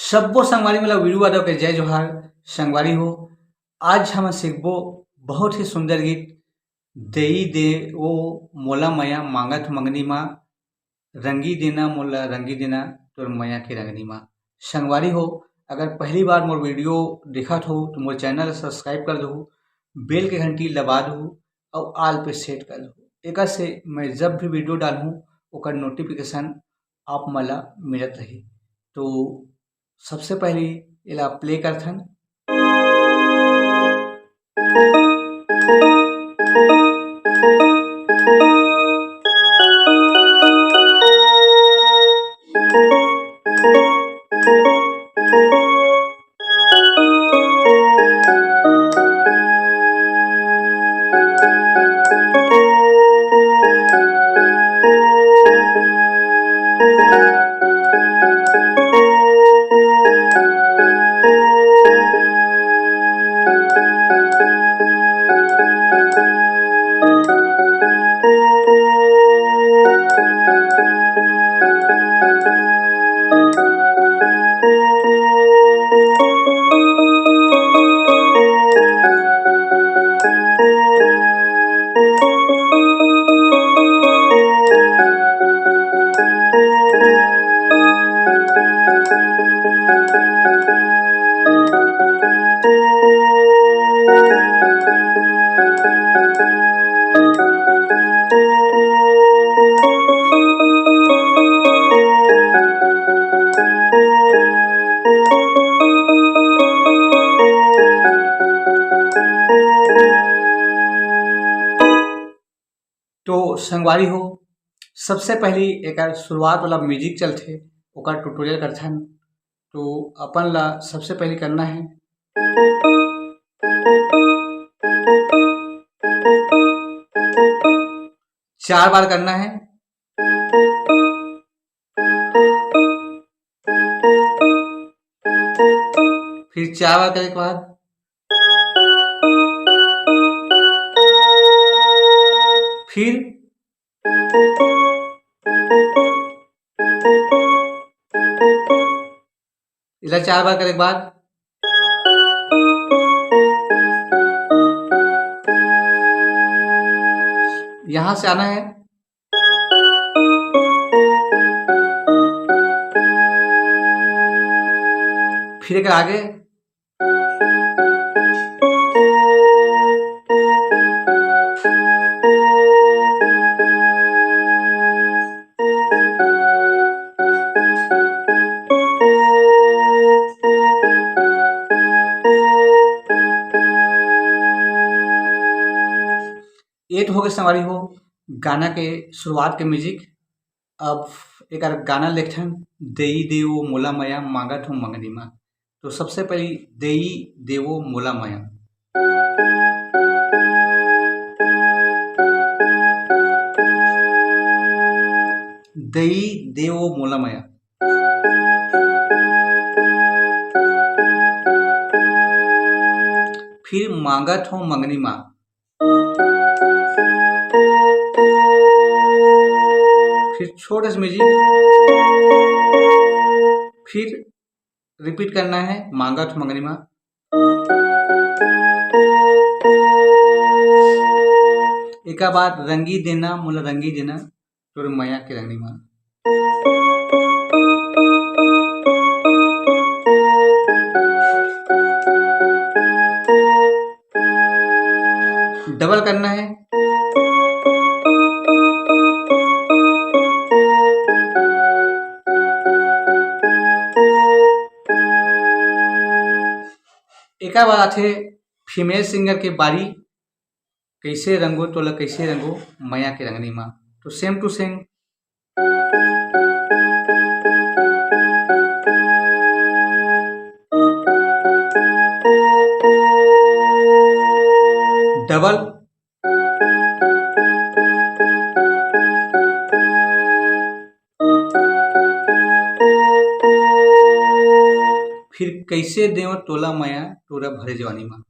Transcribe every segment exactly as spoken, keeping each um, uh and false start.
सब्बो संगवारी मन ला वीरू यादव के जय जोहार। संगवारी हो, आज हमन सीखबो बहुत ही सुंदर गीत, देई दे ओ मोला मया मांगत मंगनी मा, रंगी देना मोला रंगी देना तोर मया के रंगनी मा। संगवारी हो, अगर पहली बार मोर वीडियो देखत हो तो मोर चैनल सब्सक्राइब कर दहू, बेल के घंटी दबा दहू और ऑल पे सेट कर दहू। एकर से मैं जब भी वीडियो डालहूँ ओकर नोटिफिकेशन आप मन ला मिलत रही। तो सबसे पहले एला प्ले करथन। तो संगवारी हो, सबसे पहली एकर शुरुआत वाला म्यूजिक चलथे, ओकर ट्यूटोरियल करथन। तो अपन ला सबसे पहली करना है, चार बार करना है। फिर चार बार करने के बाद फिर इला चार बार करे के बाद यहां से आना है, फिर एक आगे। ये तो हो गए संगवारी हो गाना के शुरुआत के म्यूजिक। अब एक गाना लेखथन, देई देवो मोला मया, मांगत हूँ मंगनी मा। तो सबसे पहली, देई देवो मोला मया। देई देवो मोला मया। फिर मांगत हो मंगनी मा। फिर छोटे से म्यूजिक, फिर रिपीट करना है, मांगत हो मंगनी मा। एका बाद रंगी देना, मोला रंगी देना, तोर मया के रंगनी मा। डबल करना है। एका बाद आथे फीमेल सिंगर के बारी, कैसे रंगो तोला कैसे रंगो मया के रंगनी मा। तो सेम टू सेम। डबल। फिर कैसे देव तोला मया टूरा भरे जवानी मा।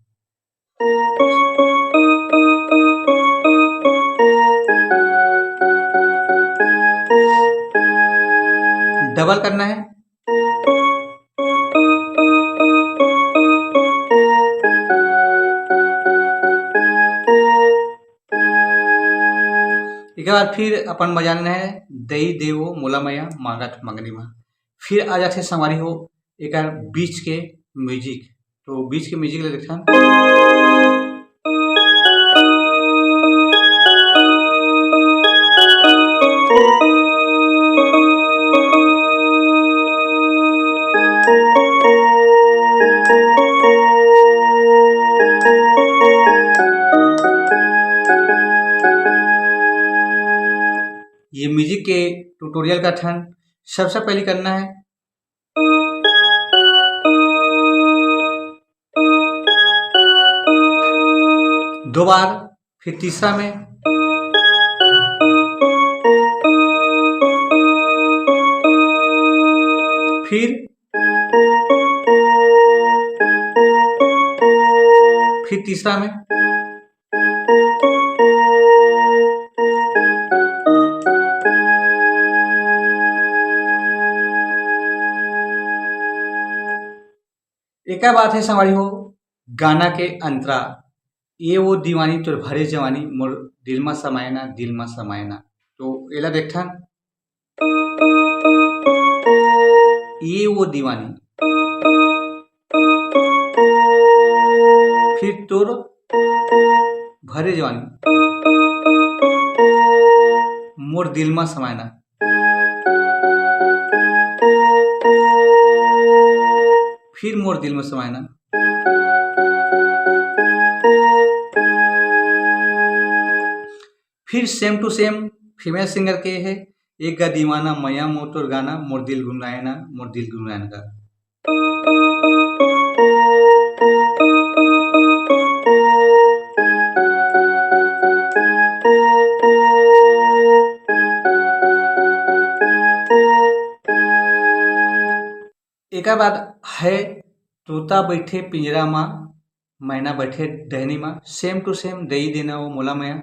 डबल करना है। एक बार फिर अपन बजाना है, दई देवो मोला मया मांगत मंगनी मा। फिर आ जाथे संगवारी हो एकर बीच के म्यूजिक। तो बीच के म्यूजिक ले देखथन। ये म्यूजिक के ट्यूटोरियल का ठन सबसे पहले करना है दो बार, फिर तीसरा में, फिर फिर तीसरा में। एका बात है संगवारी हो, गाना के अंतरा, ये वो दीवानी तोर भरे जवानी, मोर दिल मा समायना, दिल मा समायना। तो एला देखथन। ये वो दीवानी, फिर तोर भरे जवानी, मोर दिल मा समायना, फिर मोर दिल मा समायना। फिर same to same female singer के है, एक गा दीवाना मया मोर तोर गाना, मोर दिल गुनगुनाए ना, मोर दिल गुनगुनाए ना। एकर बाद है तोता बैठे पिंजरा मा, मैना बैठे डहनी मा, same to same दई देना वो मोला मया।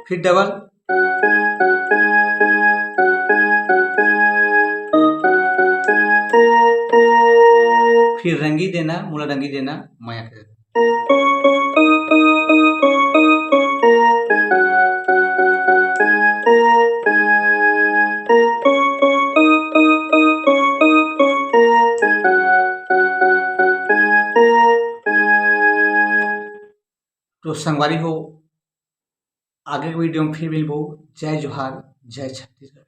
फिर डबल। फिर रंगी देना, मोला रंगी देना मया के। तो संगवारी हो, आगे के वीडियो में फिर मिलबो। जय जोहार, जय छत्तीसगढ़।